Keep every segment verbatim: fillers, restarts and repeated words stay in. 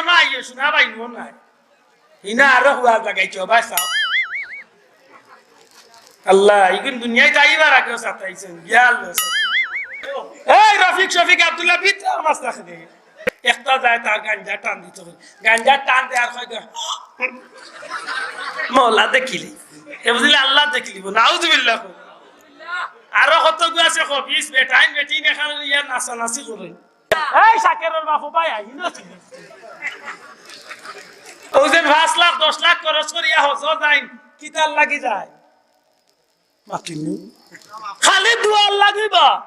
না, আইও, শোনা ভাই, নো নাই। ইনা আরো হুয়া লাগাইছো, ভাই সাহেব। আল্লাহ, ইগুন দুনিয়াত আইবার আগেও সাতাইছইন, বিয়াল সাতাইছইন। এই রফিক, শফিক, আব্দুল্লাহ, ভিতরে আমার সাথে। একটা যায় তার গাঞ্জা টান দিতে হবে। গাঞ্জা টান দেওয়ার হয় গো, মৌলা দেখিলি। এ বুঝলে আল্লাহ দেখিলিব। নাউজুবিল্লাহ। আরো কত গু আছে খবিস, বেটাইন, বেটিন, এখানে ইয়া নাচানাচি করে। এই শাকেরর বাপু ভাই, আইন না ছিল। ও যে পাঁচ লাখ, দশ লাখ খরচ করিয়া হজ যাইন, কিতার লাগি যায়? মাতিনি। খালি দুয়ার লাগিবা।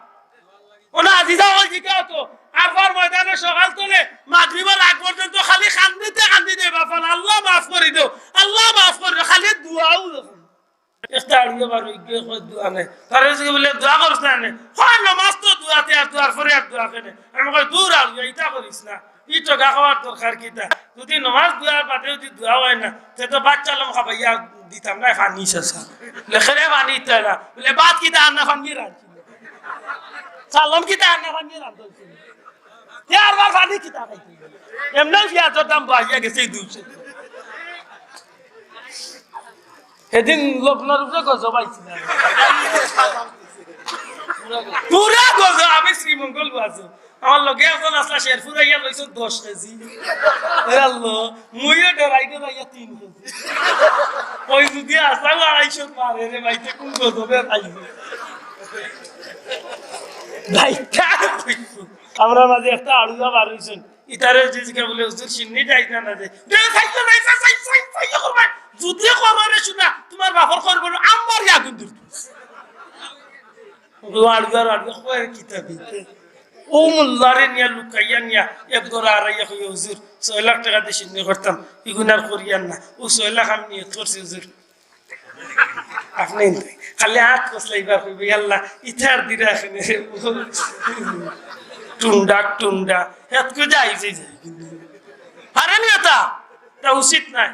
ওনা আজিজা ওই জিকা তো, আরবার ময়দানে সকাল তলে মাগরিবর আগ পর্যন্ত খালি কান্দিতে কান্দিতে, "বাফাল, আল্লাহ মাফ করি দেও, আল্লাহ মাফ করি দেও", খালি দোয়াও। একটা আড়িয়ে বার হয়ে গিয়ে কয় দোয়া নেই। তারে যদি বলে, "দোয়া করিস না নে?" কয়, "নমাজ তো দোয়াতে, আর দোয়ার পরে আর দোয়া কেনে?" আমি কই, "দূর আড়িয়ে, ইটা করিস না, ই তো গা খাওয়ার দরকার কিতা? যদি নমাজ দোয়ার বাদে যদি দোয়া হয় না, তে তো বাচ্চা লম খাবাইয়া দিতাম না, পানি শেষা।" বলে, "খেলে পানি ইতা না।" বলে, "ভাত কিতা আর না পানি রাখি?" চালম কিতা আর না পানি রাখি? তে আর বার পানি কিতা খাইতে? এমনি পিয়াজর দাম বাড়িয়া গেছে এই দুইশো। সেদিন লগ্নর উপরে গজব আইছিল। পুরা গজব, আমি শ্রীমঙ্গল বাজু। আমার লগে একজন আসলা শেরপুর আইয়া লইছে দশ কেজি। এ আল্লাহ, মুইও ডরাই ডরাইয়া তিন কেজি। ওই যদি আসাও আড়াইশো পারে রে ভাই, তে কোন গজবে আইবে? ভাই, তার কইছো। আমরা মাঝে একটা আড়ুয়া বার হইছেন। ইতারে জিজ্ঞাসা বলে, "হুজুর, শিন্নি যাইতা না যে?" দে, যাইতা না, যাইতা, যাই, যাই, যাই, করবা। যদি করো রে শোনা, তোমার বাপর করবো না, আমার ইয়া আগুন দূর। ও আড়ুয়ার আড়ুয়া কয় কিতা দিতে। ও মোল্লারে নিয়া লুকাইয়া নিয়া এক ঘরে আড়াইয়া কইয়া, "হুজুর, ছয় লাখ টাকা দিয়ে শিন্নি করতাম, ইগুন আর করিয়ার না। ও ছয় লাখ আমি নিয়ত করছি হুজুর।" আপনি খালি হাত কসলাইবার কইবে, "আল্লাহ, ইতার দিরা এখানে।" টুন্ডা, টুন্ডা। এত করে যাই, যাই, যাই। আরে নিয়তা, তা উচিত নাই।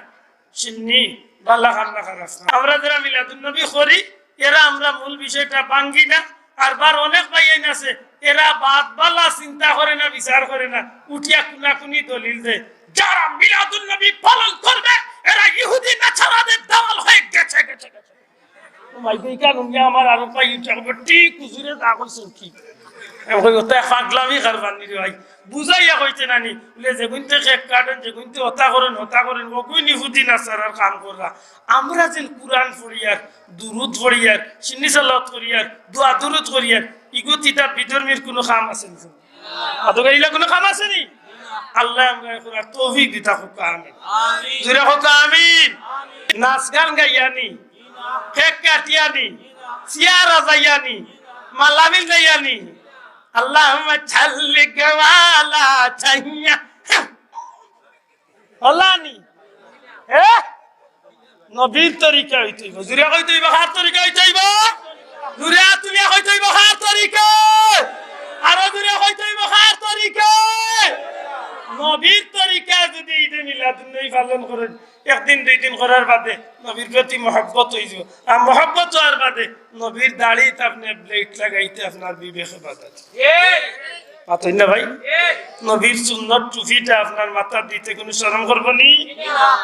শিন্নি, বালা খান না খারাপ না। আমরা যারা মিলাদুন নবী করি, এরা আমরা মূল বিষয়টা ভাঙ্গি না। আর বার অনেক ভাইয়াইন আছে, এরা বাদ বালা চিন্তা করে না, বিচার করে না, উঠিয়া কুনাকুনি দলিল দেয়। যারা মিলাদুন নবী পালন করবে, এরা ইহুদি নাছারাদের দালাল হয়ে গেছে, গেছে, গেছে। ও ভাই, এই কারণে আমার আরো ভাই উঠে হবে, ঠিক হুজুরে যা কইছেন ঠিক। আমি কই, "ওটা পাগলামি কারবার নি রে ভাই।" বুঝাইয়া কইতে নানি, বলে, "যেগুনতে কেক কাটেন, যেগুনতে হতা করেন, হতা করেন, ওগুই নিহুদি না স্যার আর কাম কররা।" আমরা যেন কোরআন পড়িয়ার, দুরুদ পড়িয়ার, শিন্নি সালাত করিয়ার, দোয়া দুরুদ করিয়ার, ইগো তিতা বিধর্মীর কোনো কাম আছে নি? আদো গাইলা কোনো কাম আছে নি? আল্লাহ আমরা এখন আর তৌফিক দিতা হোক, আমিন। জোরে হোক, আমিন। নাচ গান গাইয়া নি, কেক কাটিয়া নি, চেয়ারা যাইয়া নি, মালামিল যাইয়া নি। আল্লাহুম্মা সাল্লি ওয়ালা সাইয়্যিদিনা। হলা নি? এ? নবীর তরিকা হইতে হইব। জুরে কইতে হইব, কার তরিকা হইতে হইব? জুরে তুলিয়া কইতে হইব, কার তরিকা? আরো জুরে কইতে হইব, কার তরিকা? নবীর তরিকা যদি ঈদে মিলাদুন্নবী পালন করেন, একদিন দুই দিন করার বাদে নবীর প্রতি মহব্বত হইব। আর মহব্বত হওয়ার বাদে নবীর দাড়িত আপনি ব্লেড লাগাইতে আপনার বিবেকে বাধা দিবে। মাতইন না ভাই? নবীর সুন্নত টুপিটা আপনার মাথাত দিতে কোনো শরম করবো নি?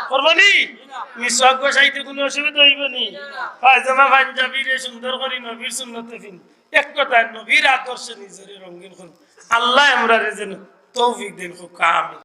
করবো নি? মিসওয়াক ঘষাইতে কোনো অসুবিধা হইব নি? পায়জামা পাঞ্জাবিরে সুন্দর করি নবীর সুন্নতে ফিন। এক কথায় নবীর আদর্শে নিজেরে রঙিন করুন। আল্লাহ আমরারে যেন তৌফিক দেন, খুব কামিল।